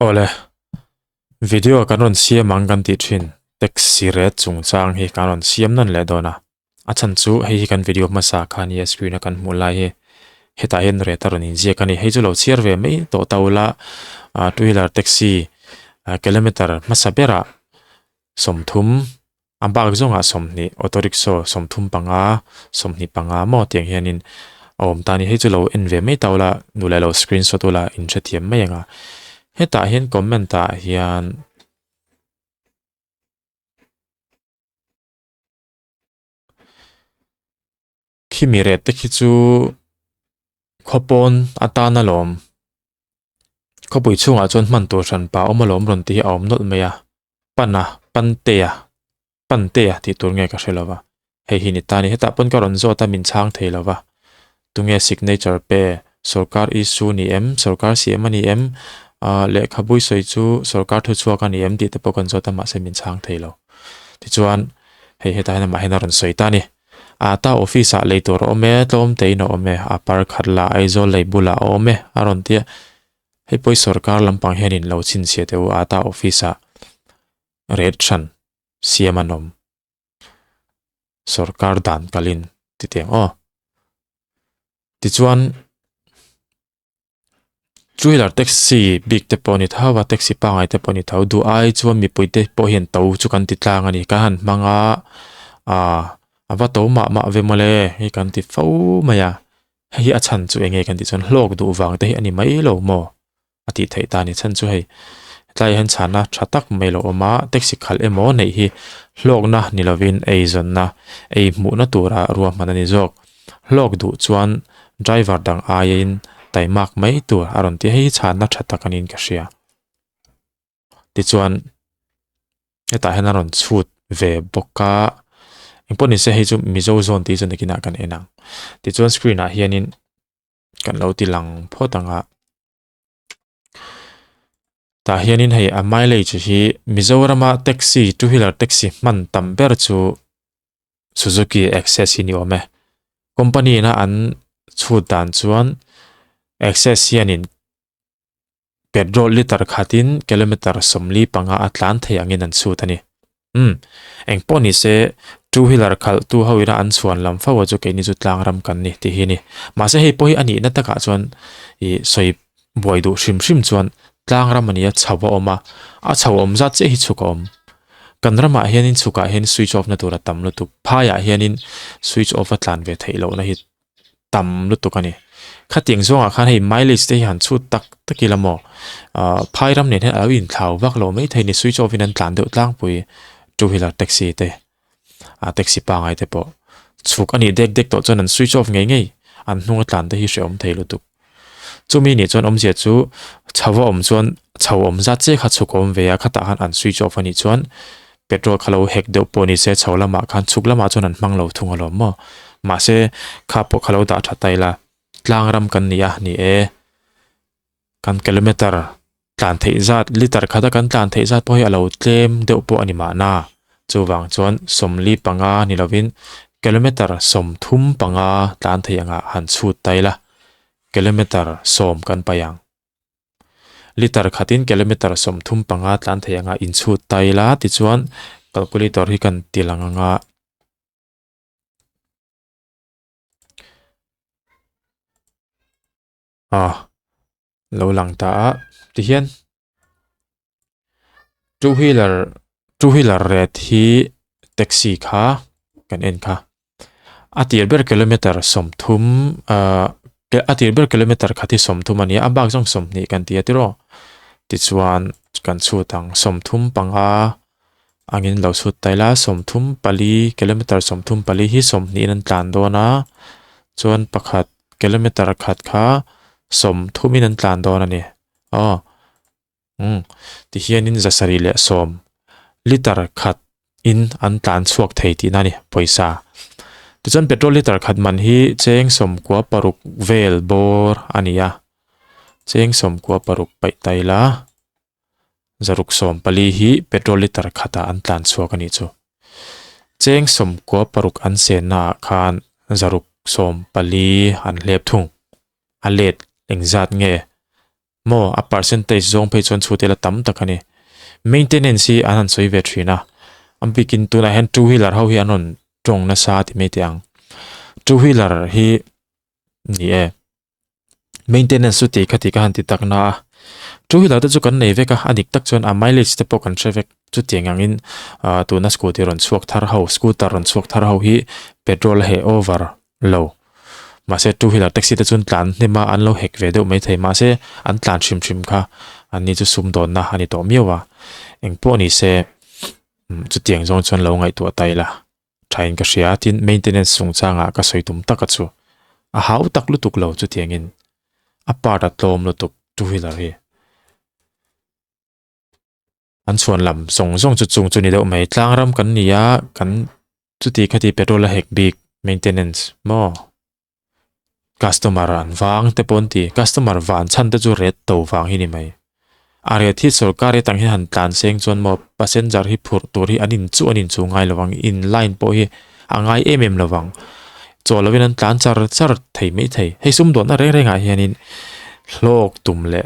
Awle, video kan rawn siam ang kan tih thin taxi rate chungchang hi kan rawn siam nawn leh dawn a. A chhan chu hei hi kan video hmasa kha nia screen a kan hmuh lai hi hetah hian rate a rawn inziak a ni. Hei chu lo chhiar ve mai tawh ta ula two wheeler taxi kilometer hmasa berah 30 A bak zawngah 20, auto rickshaw 35, 25 maw tiang hianin a awm ta a ni. Hei chu lo en ve mai ta ula, duh leh lo screenshot ula in hrethiam mai ang a. Hetah hian comment ah hian khimi rate te khi chu khawpawn atan alawm khawpui chhungah chuan hman tur hran pa awm alawm rawn tih hi a awm nawlh mai a. Pana, Pantea, Pantea tih tur nge ka hre lo va, hei hi ni ta a ni. Hetah pawn ka rawn zawt a, min chhang thei lo va. Tunge signature pe? Sorkar issue ni em? Sorkar siam a ni em? Ahh lehkhabui sawi chu sorkar thuchhuak a ni em tih te pawh kan zawt a, mahse min chhang thei lo. Tichuan, hei hetah hian amah hian a rawn sawi ta a ni. Ata office ah lei tur a awm e, tlawm tein a awm e, a par khat lah Aizawl lei bulah a awm e, a rawn ti a. Hei pawh hi sorkar lampang hianin lo chhinchhiah teh u ata office ah rate hran siam an awm sorkar dan kalin ti teng aw. Tichuan two wheeler taxi bik te pawh a ni tho a taxi pangngai te pawh a ni tho duh ai chuan mipui te pawh hian to chu kan ti tlang a ni kan han hmang a ah a va to mah mah ve mawle hei kan ti fo mai a. Hei hi a chhan chu eng nge kan tih chuan hlawk duh vang te hi a ni mai lo maw? A tih theih ta a ni. Chhan chu hei tlaiah hian chhana tha tak mai lo awm a, taxi khalh emaw neih hi hlawkna ni lovin eizawnna, ei hmuhna tura ruahman a ni zawk. Hlawk duh chuan driver dang aiin taimak mai tur a rawn ti a, hei hi chhana tha tak a niin ka hria. Tichuan hetah hian a rawn chhut ve bawk a engpawh ni se hei chu Mizo zawn tih chu nakinah kan en ang tichuan screen ah hianin kan lo ti lang phawt ang a tah hianin hei a mileage hi Mizorama taxi two wheeler taxi hman tam ber chu Suzuki Access hi ni awm e company in a an chhut dan chuan Access hianin. Petrol liter khatin kilometer 45 a tlan thei angin an chhut a ni. Umm, eng pawh ni se, two wheeler khalhtu ho ina an chhuan lam fo a chu keini chu tlang ram kan ni tih hi a ni. Mahse hei pawh hi a nihna takah chuan ih sawi buai duh hrim hrim chuan tlang ram a ni a, chho a awm a, a chho awm zat chiah hi chhuk a awm. Kan ramah hianin chhukah hian switch off na tur a tam lutuk, phaiah hianin switch off a tlan ve theih lohna hi tam lutuk a ni. Khatiang zawngah khan hei mileage te hi han chhut tak tak ila maw ah phai ram nen hian a lo inthlau vak lo mai thei a ni switch off in an tlan deuh tlangpui two wheeler taxi te ah taxi pangai te pawh chhuk a nih dek dek tawh chuan an switch off ngei ngei an hnung a tlan te hi hrehawm thei lutuk. Chumi nih chuan awmzia chu chho a awm chuan chho awm zat chiah kha chhuk a awm ve a khatah khan an switch off a nih chuan petrol kha lo hek deuh pawh ni se chho lamah khan chhuk lamah chuan an hmang lo thung alawm maw mahse kha pawh kha lo dah tha ta ila tlang ram kan ni a ni e kan kilometer tlan theih zat liter khata kan tlan theih zat pawh hi a lo tlem deuh pawh a ni mahna chuvang chuan 45 ni lovin kilometer 35 tlan theih angah han chhut ta ila kilometer 10 kan paih ang liter khatin kilometer 35 tlan theih angah inchhut ta ila tichuan calculator hi kan ti lang anga. Ah, lo lang ta a tihian two wheeler two wheeler rate hi taxi kha kan en kha a tir ber kilometer 30 ah a tir ber kilometer khat hi 30 a ni a a bak zawng 20 kan ti a tiraw tichuan kan chhut ang 35 angin lo chhut ta ila 34 kilometer 34 hi 20 in an tlan dawn a chuan pakhat kilometer khat kha 30 in an tlan dawn a ni aw umm tihianin 710 liter khat in an tlan chhuak thei tihna a ni pawisa tichuan petrol liter khat man hi cheng 96 vel bawr a ni a cheng 96 paih ta ila 614 hi petrol liter khatah an tlan chhuak a nih chu. Cheng 96 an sennaah khan 614 an hlep thung. A let engzat nge? Maw a percentage zawng phei chuan chhut ila tam tak a ni. Maintenance hi an han sawi ve thin a, a bikin tunah hian two wheeler ho hi an rawn tawng nasa ti mai teh ang. Two wheeler hi ni e, maintenance chu tih kha tih ka han ti tak na a, two wheeler te chu kan nei vek a, a dik tak chuan a mileage te pawh kan hre vek. Chutiang angin ah tuna scooty rawn chhuak thar ho, scooter rawn chhuak thar ho hi petrol a heh over lo. Mahse two wheeler taxi te chuan tlan hnem a an lo hek ve deuh maithei mahse an tlan hrim hrim kha an ni chu sumdawnna a ni tawh miau a. Engpawh ni se chutiang zawng chuan lo ngaihtuah ta ila thain ka hria tin maintenance chungchangah ka sawi tum taka chu a hau tak lutuk lo chutiangin a part a tlawm lutuk two wheeler hi. An chhuan lam zawng zawng chu chung chu ni deuh mai. Tlang ram kan ni a, kan chuti khati petrol a hek bik maintenance maw? Customer an vang te pawh an ti. Customer van chhan te chu ret to vang hi ni mai. A ret hi sorkar atang hian han tlan seng chuan maw passenger hi phurh tur hi an in chu an in chu ngai lo vang. In line pawh hi a ngai em em lo vang. Chaw lovin an tlan char char thei mai thei. Hei sumdawnna reng rengah hianin hlawk tum leh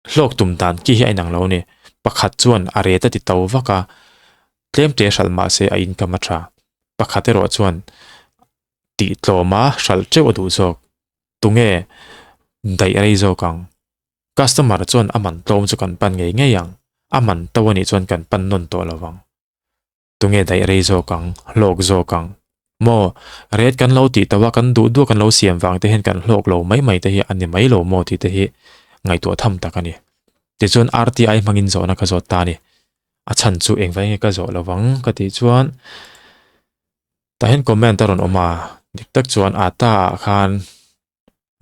Hlawk tum dan ki hi a inang lo a ni. Pakhat chuan a ret a ti to vak a, tlem te hralh mah se a income a tha. Pakhat erawh chuan tih tlawm a hralh teuh a duh zawk. Tunge daih rei zawk ang? Customer chuan a man tlawm chu kan pan ngei ngei ang. A man to a nih chuan kan pan nawn tawh lo vang. Tunge daih rei zawk ang, hlawk zawk ang? Maw, ret kan lo tih tawh a, kan duh duh kan lo siam vang te hian kan hlawk lo mai mai te hi a ni mai lo maw tih te hi ngaihtuah tham tak a ni. Tichuan RTI hmangin zawhna ka zawt ta a ni. A chhan chu engvai nge ka zawh lo vang ka tih chuan tah hian comment a rawn awm a, dik tak chuan ata ah khan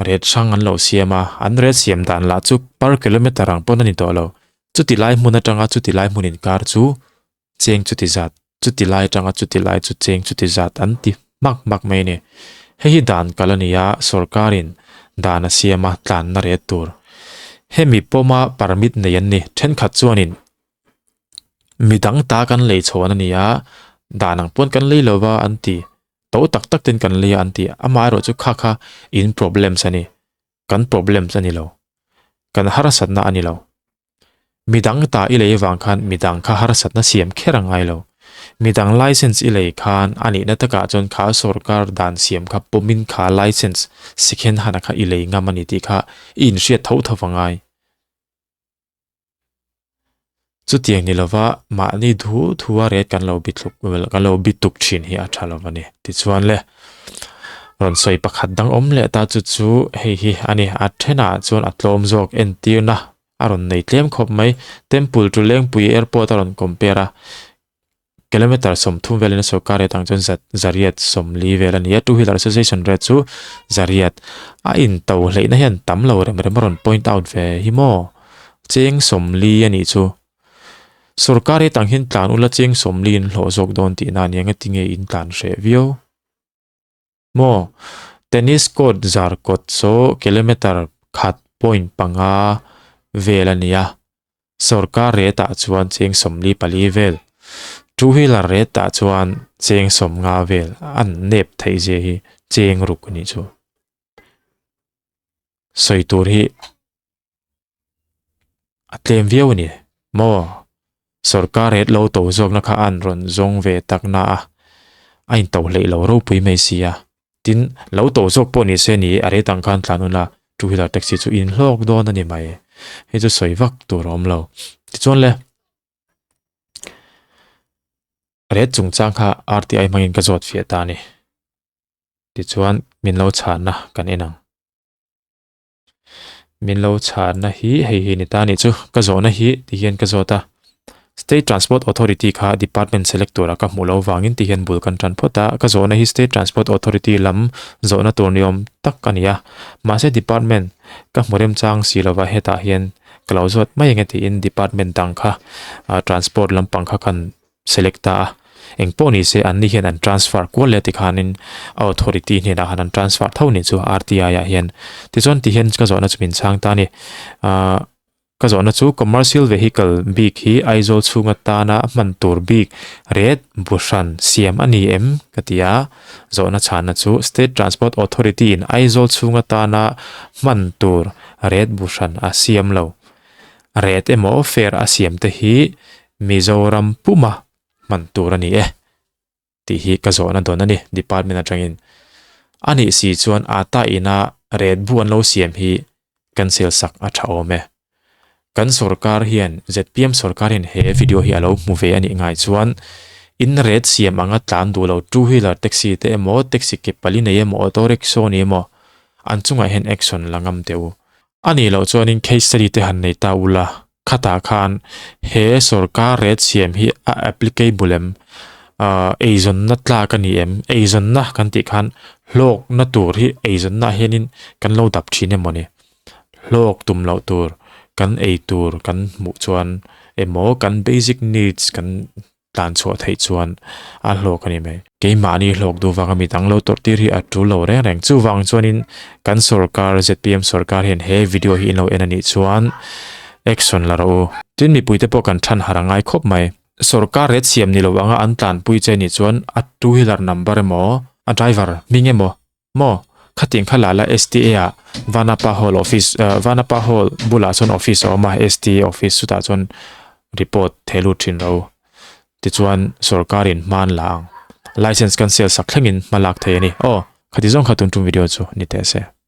ret hrang an lo siam a, an ret siam dan lah chu per kilometer ang pawn a ni tawh lo. Chuti lai hmun atanga chuti lai hmun inkar chu cheng chuti zat, chuti lai atanga chuti lai chu cheng chuti zat an ti hmak hmak mai a ni. Hei hi dan kal a ni a, sorkarin dan a siam a, tlanna ret tur. Hemi pawma permit nei an ni, thenkhat chuanin midang ta kan lei chhawn a ni a, dan ang pawn kan lei lo va an ti. To tak tak ten kan lei a an ti a, amaherawh chu kha kha in problems a ni, kan problems a ni lo, kan harsatna a ni lo. Midang ta i lei vang khan midang kha harsatna siam kher a ngai lo. Midang license i lei khan a nihna takah chuan kha sorkar dan siam kha pawmin kha license sikhen hana kha i lei ngam a ni tih kha i inhriat tho tho a ngai. Chutiang ni lova mahni thu thua ret kan lo bi thluk kan lo bi tuk thin hi a tha lo a ni. Tichuan le rawn sawi pakhat dang awm leh ta chu chu hei hi a ni. A thenah chuan a tlawm zawk entirna a rawn nei tlem khawp mai. Temple to Lengpui Airport a rawn compare a. Kilometer 30 velin a sorkar rate ang chuan za zariat 40 vel a ni a, two wheeler association rate chu zariat a into hleihna hian tam lo rem rem a rawn point out ve hi maw cheng 40 a nih chu sorkar rate ang hian tlan ula cheng 40 in hlawh zawk dawn tihna a ni ang engati nge in tlan hreh viau maw tennis court zar kawt saw kilometer khat point panga vel a ni a. Sorkar rate ah chuan cheng 44 vel, two wheeler rate ah chuan cheng 50 vel an nep theih zia hi cheng ruk a nih chu. Sawi tur hi a tlem viau a ni maw? Sorkar rate lo to zawkna kha an rawn zawng ve tak na a, a into hleih lo ropui mai si a. Tin, lo to zawk pawh ni se ni, a rate ang khan tlan ula, two wheeler taxi chu in hlawk dawn a ni mai. Hei chu sawi vak tur a awm lo. Tichuan le, rate chungchang kha RTI hmangin ka zawt fiah ta a ni. Tichuan, min lo chhanna kan en ang. Min lo chhanna hi hei hi ni ta a nih chu ka zawhna hi ti hian ka zawt a State Transport Authority kha department select tura ka hmuh loh vangin ti hian bul kan tan phawt a ka zawhna hi State Transport Authority lam zawhna tur ni awm tak a ni a mahse department ka hmu remchang si lova hetah hian ka lo zawt mai ang e tiin department dang kha transport lampang kha kan select ta a, eng pawh ni se anni hian an transfer kual leh tikhanin a authority hnenah khan an transfer tho ni chu RTI ah hian tichuan ti hian ka zawhna chu min chhang ta a ni. Ahh. Ka zawhna chu commercial vehicle bik hi Aizawl chhung atana hman tur bik ret bu hran siam a ni em? ka ti a. Zawhna chhanna chu State Transport Authority in Aizawl chhung atana hman tur ret bu hran a siam lo. Ret emaw fare a siam te hi Mizoram puma hman tur a ni e. Tih hi ka zawhna dawn a ni department atangin. A nih si chuan ata ina ret bu an lo siam hi cancel sak a tha awm e. Kan sorkar hian zpm sorkar hian he video hi a lo hmu ve a nih ngai chuan in ret siam anga tlan duh lo two wheeler taxi te emaw taxi ke pali nei emaw auto rickshaw ni emaw an chungah hian action la ngam teh u. A nih loh chuanin case study te han nei ta ula, khatah khan he sorkar ret siam hi a applicable em? Ahh eizawnna tlak a ni em? Eizawnna kan tih khan hlawkna tur hi eizawnna ah hianin kan lo dap thin emaw ni? Hlawk tum loh tur kan ei tur kan hmuh chuan emaw kan basic needs kan tlan chhuah theih chuan a hlawk a ni mai. Keimahni hlawk duh vanga mi dang lo tawrh tir hi a tul lo reng reng. Chuvang chuanin kan sorkar zpm sorkar hian he video hi in lo en a nih chuan action la rawh u. Tin mipuite pawh kan than harh a ngai khawp mai. Sorkar ret siam ni lo anga an tlanpui che nih chuan a two wheeler number emaw a driver hming emaw Maw? Khatiang kha la la STA ah Vanapa Hall office eh Vanapa Hall bulah chuan office a awm a STA office chutah chuan report theh lut thin ro. Tichuan sorkarin hma an la ang. License cancel sak thlengin hma lak thei a ni. Aw, khati zawng kha tun tum video chu ni teh se.